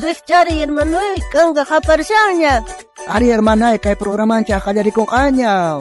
Rijchariy hermanoy, k'anka qaparishanña. Ari hermanay, kay programanchej qallarikonqaña.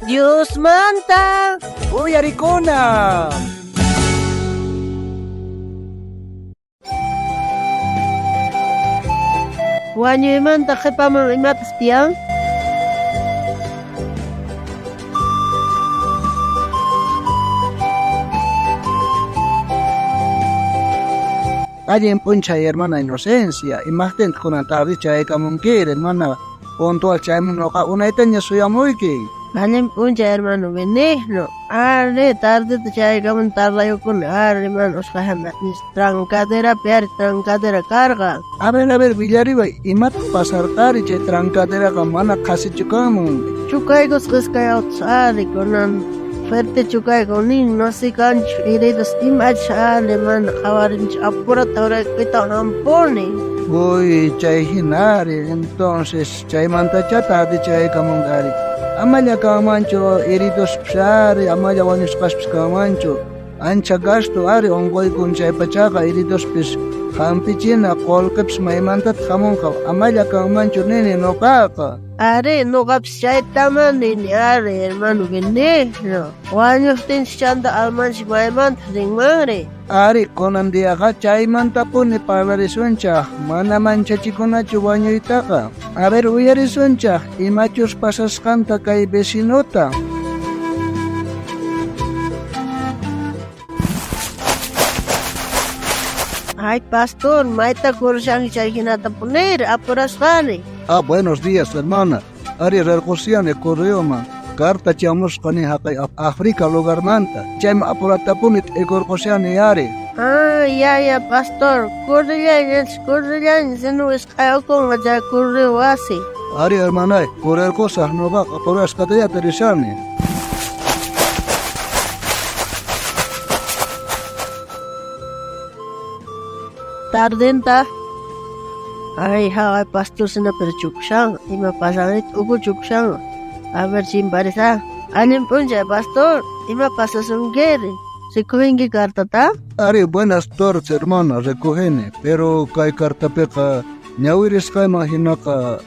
Diosmanta Uyarikuna. Wañuymanta qhepaman imapis tiyan? Allin p'unchay hermana Inocencia, imajtintaj kunan tarde chayaykamunkiri, hermana puntual chayman noqa unaytaña suyamuyki. Allin p'unchay hermano Benigno. Ari, tardeta chayaykamun tardayukuni, ari hermano usqhayman trancaderapi ari trancadera karqa. A ver, a ver, willariway, imataq pasarqari chay trancaderaqa mana qhasichu kanman. Chukaykusqa iskay autos ari kunan fuerte chukayku nin no sé kanchu heridos imachus ari mana qhawarinchu apurata uraykuytawan jampuni. Uy, chay jina ari, entonces chaymantachá tarde chayaykamunqa ari. Amalla kanmanchu heridospis ari, amalla wañusqaspis kanmanchu. Ancha gasto ari onqoykun chaypachaqa heridospis jampichina qolqepis maymantataq jamunqa, amalla kanmanchu nini noqaqa. Ari, noqapis chaytamá nini ari, hermano Benigno. Wañuqtinchis chanta almanchis maymantaq rinmanri. Ari, kunan diaqa chaymantapuni parlarisunchaj, mana manchachikunachu wañuytaqa. A ver, uyarisunchaj imachus pasasqanta kay vecinota. Ay, pastor, mayta corrishanki chay jinatapuniri, apurasqani. Ah, buenos días, hermana. Ari rarqosiani correoman. Carta chamusqa ni haqay Africa lugarmanta. Chayman apuratapuni t'ikurqosiani ari. Ah, ya, ya, pastor. Correllayñachis, correllayña, sino wisq'ayukunqa chay correo wasi. Ari, hermanay, correrqosaj noqaqa apurasqatallata rishani. Tardenta ay haqay pastor sina pero chukushan ima pasanita uku chukushan a ver chimparisa allin p'unchay pastor ima pasasunkiri rikuhinki cartata. Ari, buenas tardes hermana, recogeni, pero kay cartapiqa ñawirisqayman hinaqa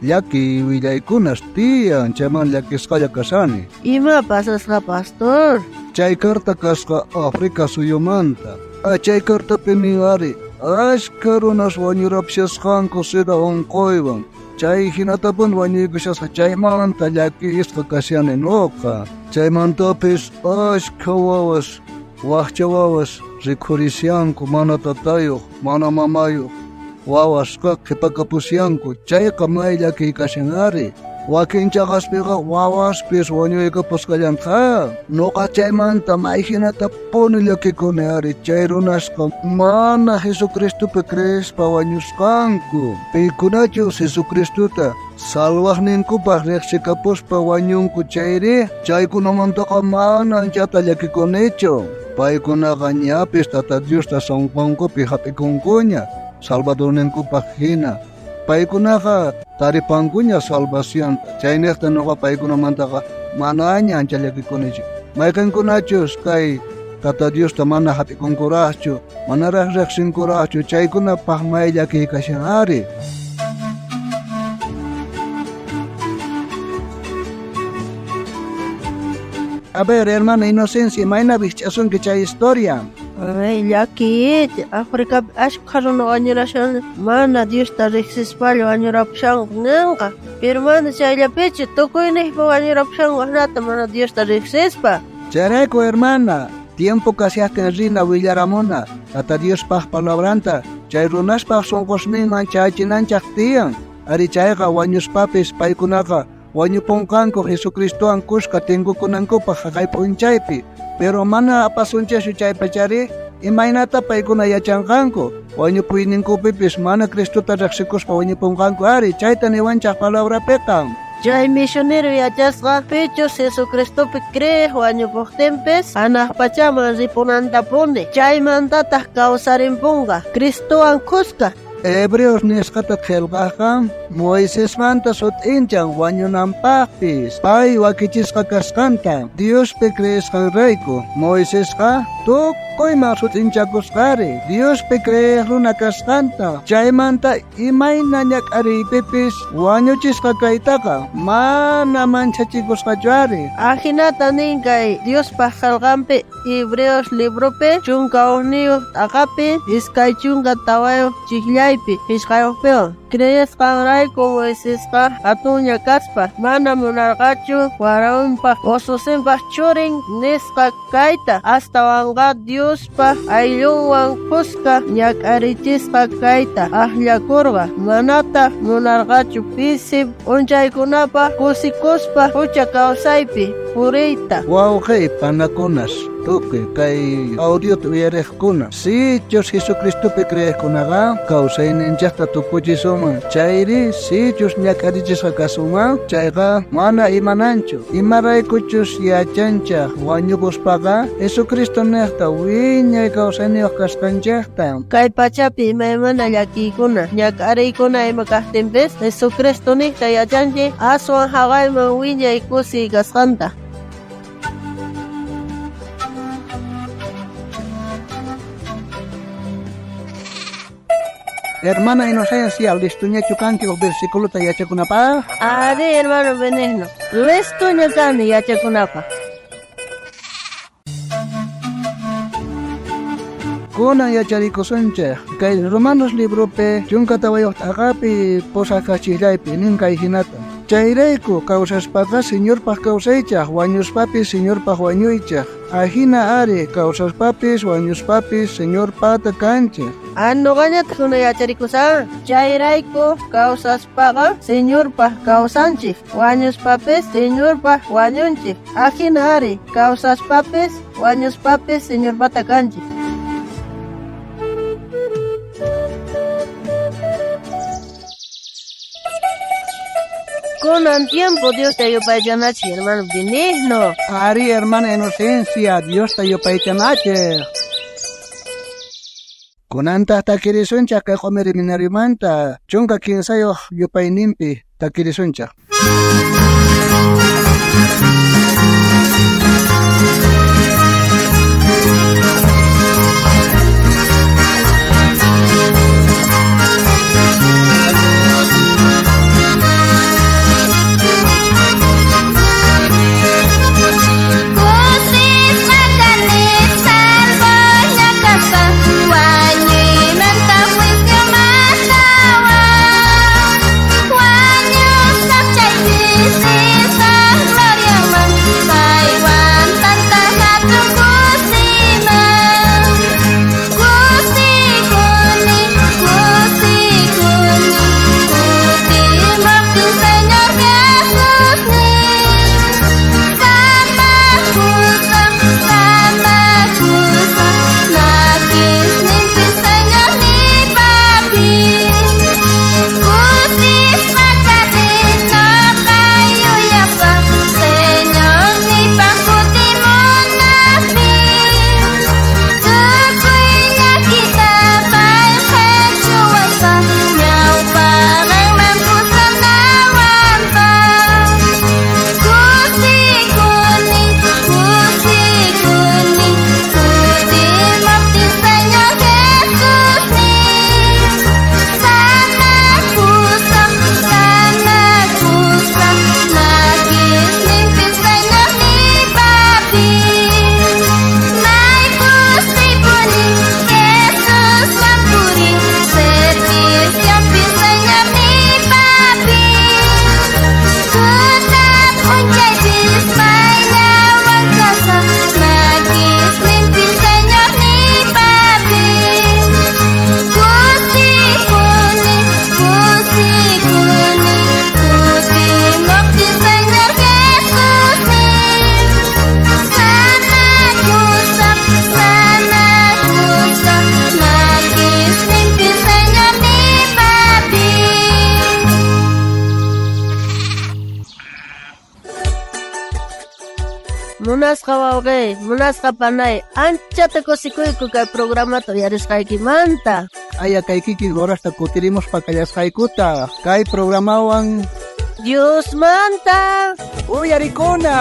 llakiy willaykunas tiyan, chayman llakisqalla kashani. Ima pasasqa pastor? Chay carta kasqa Africa suyumanta. Chay cartapimi ari ashkha runas wañurapishasqanku sida onqoywan. Chay hinatapuni wañuykushasqa chaymanta llakisqa kashani noqa. Chaymantapis ashkha wawas, wajcha wawas rikhurishanku mana tatayoj, mana mamayoj. Wawasqa qhepakapushanku, chayqa may llakiy kashan ari. Wakin chaqaspiqa wawaspis wañuykapusqallanqa. Noqa chaymanta may jinatapuni llakikuni ari, chay runasqa mana Jesucristopi creespa wañusqanku. Pikunachus Jesucristota salvajninkupaj rejsikapuspa wañunku chayri, chaykunamantaqa mana anchata llakikunichu. Paykunaqa ñapis Tata Diosta sonqonkupi jap'ikunkuña, Salvadorninkupaj jina. Paykunaqa taripankuña salvacionta, chaynejta noqa paykunamantaqa manaña ancha llakikunichu. Mayqenkunachus kay Tata Diosta mana jap'ikunkurajchu, manaraj rejsinkurajchu, chaykunapaj may llakiy kashan ari. A ver, hermana Inocencia, imayna rijch'asunki chay historia? Ay, llakiy, Africapi ashkha runa wañurashan, mana Diosta rejsispalla wañurapushanku nenqa. Pero mana chayllapichu, tukuynejpi wañurapushanku ajinata mana Diosta rejsispa. Chayrayku, hermana, tiempo kashajtin rina willaramuna Tata Diospaj palabranta, chay runaspaj sonqosninman chayachinanchaj tiyan. Ari chayqa wañuspapis paykunaqa wañuponqanku Jesucristowan kuska tinkukunankupaj jaqay p'unchaypi. Pero mana apasunchejchu chaypachari, imaynata paykuna yachanqanku? Wañupuyninkupipis mana Cristota rejsikuspa wañuponqanku ari, chayta niwanchaj palabrapiqa. Chay misionero yachasqa pichus Jesucristopi creej wañupojtinpis janaj pachaman ripunantapuni, chaymantataj kawsarimponqa Cristowan khuska. Hebreos nisqata qhelqajqa Moisesmanta sut'inchan wañunanpajpis pay wakichisqa kasqanta Diospi creesqanrayku. Moisesqa tukuy Tukuyman sut'inchakusqari Diospi creej runa kasqanta. Chaymanta imayna ñak'ariypipis wañuchisqa kaytaqa mana manchachikusqachu ari. Ajinata nin kay Diospaj qhelqanpi Hebreos libropi 11 t'aqapi 24 chijllaypi 5piwan. Creesqanrayku Moisesqa jatunña kaspa mana munarqachu Faraonpaj ususinpaj churin nisqa kayta, astawanqa Diospaj ayllunwan khuska ñak'arichisqa kayta ajllakorqa. Manataj munarqachu pisi p'unchaykunapaj kusikuspa jucha kawsaypi puriyta. Wawqey panakunas, tukuy kay audiota uyarejkuna, sichus Jesucristopi creejkunaqa kawsayninchejta tukuchisunman, chayri sichus ñak'arichisqa kasunman, chayqa mana imananchu. Imaraykuchus yachanchej wañukuspaqa Jesucristo nejta wiñay kawsayniyoj kasqanchejta. Kay pachapi imaymana llakiykuna, ñak'ariykuna ima kajtinpis, Jesucristo nejta yachanchej aswan jaqayman wiñay kusiy kasqanta. Hermana Inocencia, listoñachu kanki uj versiculota yachakunapaj? Ari, hermano Benigno, listoña kani yachakunapaj. Kunan yacharikusunchej kay Romanos libropi 14 t'aqapi 8 kachillaypi nin kay jinata. Chayrayku kawsaspaqa Señorpaj kawsaychaj, wañuspapis Señorpaj wañuychaj. Ajina ari, kawsaspapis wañuspapis Señorpata kanchej. Noqañataj kuna yacharikushan. Chayrayku kawsaspaqa Señorpaj kawsanchej, wañuspapis Señorpaj wañunchej. Ajina ari, kawsaspapis wañuspapis Señorpata kanchej. Kunan tiempo Diosta yupaychanachej, hermano Benigno. Ari, hermana Inocencia, Diosta yupaychanachej. Kunantaj takirisunchej kay q'umir seminariomanta 13 yupayninpi takirisunchej. Kusisqa kani salvoña kaspa, wañuymanta juiciomantawan. Wañusaj chaypi risaj gloriaman, paywan tanta jatun kusiman. Kusikuni, kusikuni, kutimojtin Señor Jesusnin. Sama kusam, sama kusam, makisninpi Señor ni papi. Kusisqa kani noqa yuyaspa, Señor nipaj kutimunajpi. Tukuy llakita pay qhechuwaspa, ñawpaqenman pusanawanpaj. Kusikuni, kusikuni, kutimojtin Señor Jesusnin. Sama kusam, sama kusam, makisninpi Señor ni papi. May kusipuni, Jesuswan puriy, serviciompi Señor ni papi. Tuta p'unchaypis payllawan kasaj, makisninpi Señor ni papi. Kusikuni, kusikuni, kutimojtin Señor Jesusnin. Sama kusam, sama kusam, makisninpi Señor ni papi. Munasqa wawqey, munasqa panay, anchata kusikuyku kay programata uyarisqaykimanta. Aya kay kikin horasta kutirimuspa kallasqaykuta kay programawan Diosmanta uyarikuna.